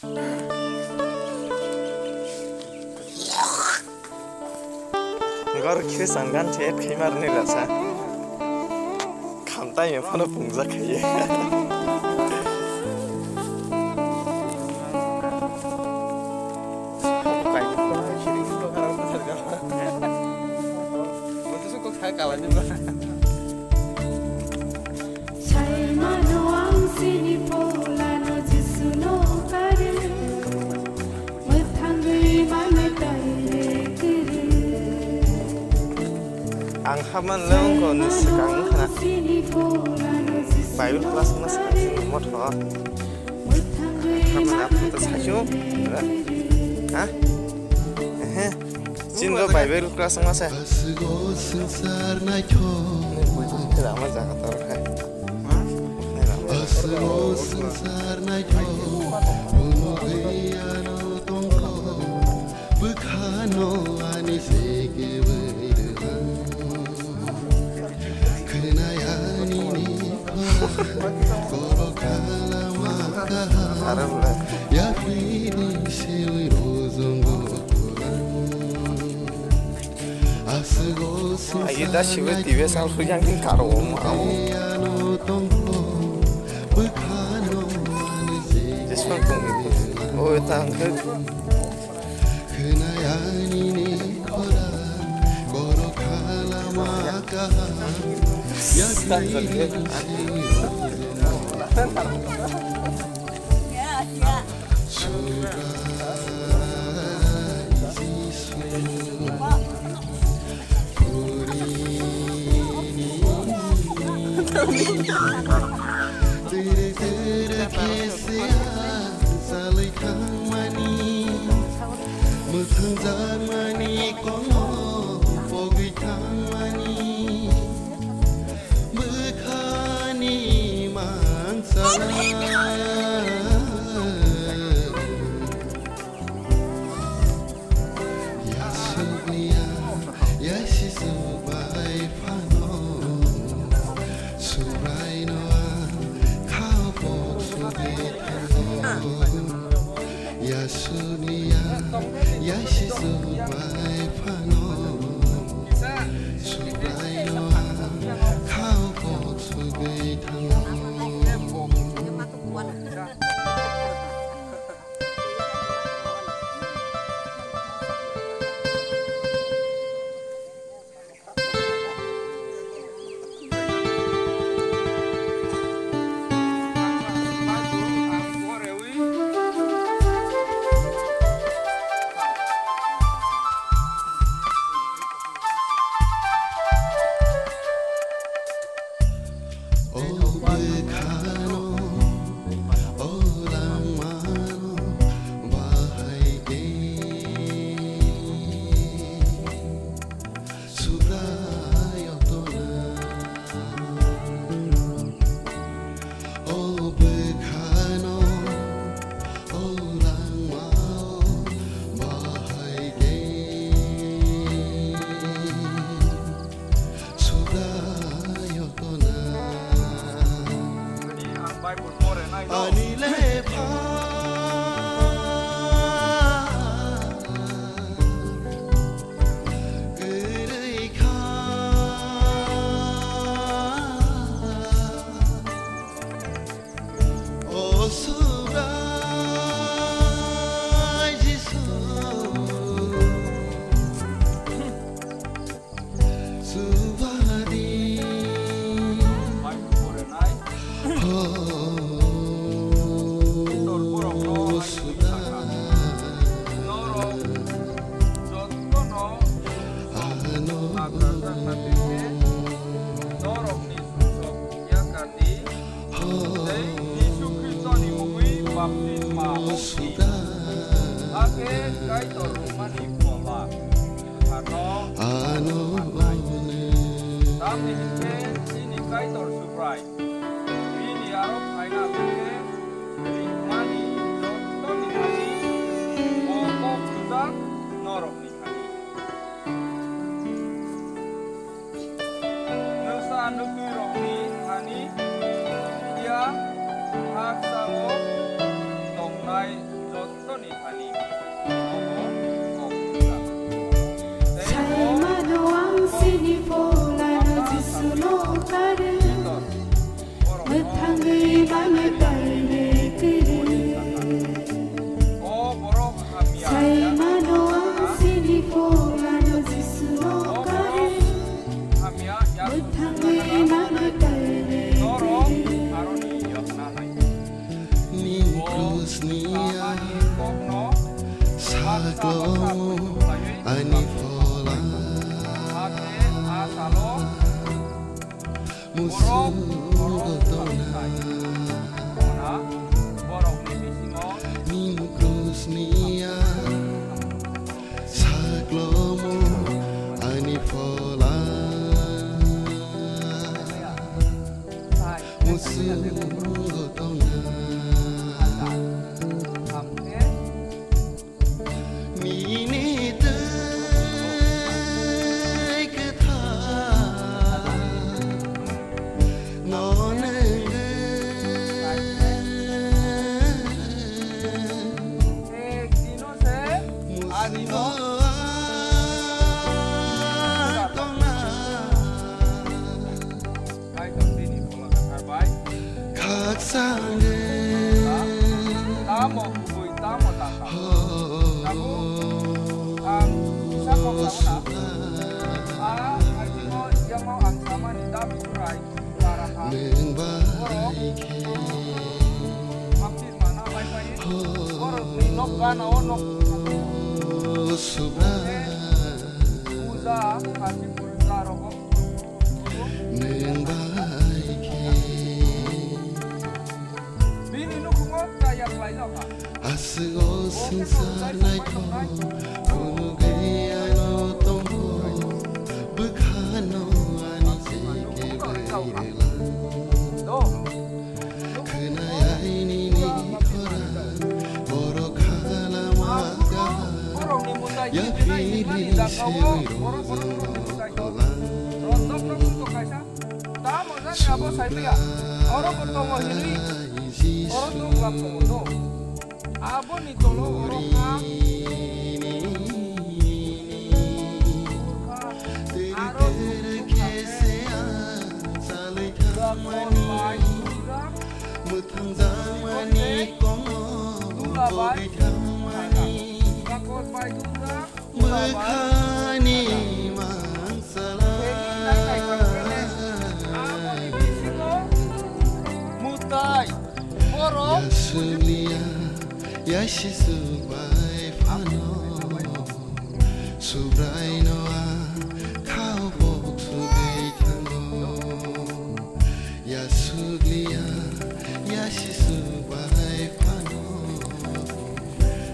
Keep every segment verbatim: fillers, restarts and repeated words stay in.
Gor khe sangan chet khai mar ni rasa. Khamtai me phano pungjak khai. Saimano ang sini polano Jisuno kari, mwthangwi manwi taire kiri. Ang haman le wngkha ni swkang wngkha na. Bible class wngna swkang swkang motho. Haman apni to saisung. Ha? Ehe. Chini ro Bible class wngma se. Aswgo swngchar naithok. Nini buitu khe rama jaga tor khai. Aswgo swngchar naithok. Bumo gwi ano tongkho. Bwkhano ani se kebwi rwha. Khwnaya nini khorang, borok khalama kaham. Yakni sewi rojong bo khorang. Aswgo swngchar naithok. Agi da siwe tibe sal sujang king karo ma. Ano tongkho, bwkhano ani se. This one kung. Oh, thank you. Khwnaya nini khorang, borok khalama kaham. Yakni simi rojong. Subrai Jisu. Tiri tiri kisiya salai thangmani, mwthangjakmani kono pogwi thangmani, bwkhani mansala. Yasukya, yasisuk bai phano, Subraino ang khao pok sugwi thango. Yasukya, yasisuk bai phano, Subraino ang khao pok sugwi thango. O bwkhano, o langmano bahai khe Subraiyung tongna. O bwkhano, o langmao bahai khe Subraiyung tongna. Ani lepha kwrwi kha. O Subrai Jisu, Subadi. Ho Suda. Norok jottono Ano. Norokni sumsok yakar di. Tei Jisu Khristoni mungwi baptisma hor di. Hakhe Kaitor rwmani phola ano manai. Tamni hinkhe chini Kaitor Subrai bini aro phaina hinkhe ringmani jottoni thani bo kok rwjak norokni thani. Nwsa nuktuirokni thani phiya hakchao tongnai Sniya saklomo ani phola. Musugo tongna. Nimukru sniya saklomo ani phola. Musugo tongna. Mini tei kwthar no nengwi. Musugo tongna. Khaksa wngwi. Tamo kubui, tamo tangka. Tabuk ang kisa kok sakna. A, aitimo, yamo ang samani dabi kurai, para pa. Borok. Hapir mana pai pai. Borok ni nok gana o nok. Puja, haji puja rogo. Nwng bai khe. Bini nukhungo chaya khlaino kha. Aswk o swngchar naithok, phunugwi ano tongkho, bwkhano ani jeke bai rwla. Khwnai ai nini khorang, borok khalama kaham, yapiri se rok jwng rok. Tamo jani abo sai phiya. Oro bo tongo hinwi. Oro tong lab tongo do. Aboni tolo oro kha. Aro Kakor bai Dura. Kakor bai Dura. Bwkhani mangsala. Mutai. Borok. Yasuniya, yasi subai phano. Subraino ang khao bok sugwi thango. Yasukliya, yasi subai phano.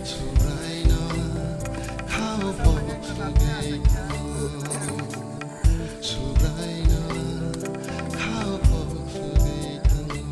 Subraino khao bok sugwi thango. Subraino khao bok sugwi thango.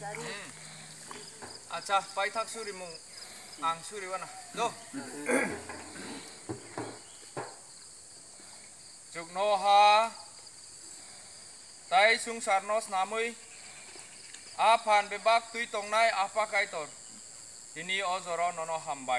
Hmm. Acha, paithak surimung ang suriwana. Do. Chuknoha tai swngcharno snamwi a phan bebak twi tongnai Apha Kaitor, tini o jora nono hambai.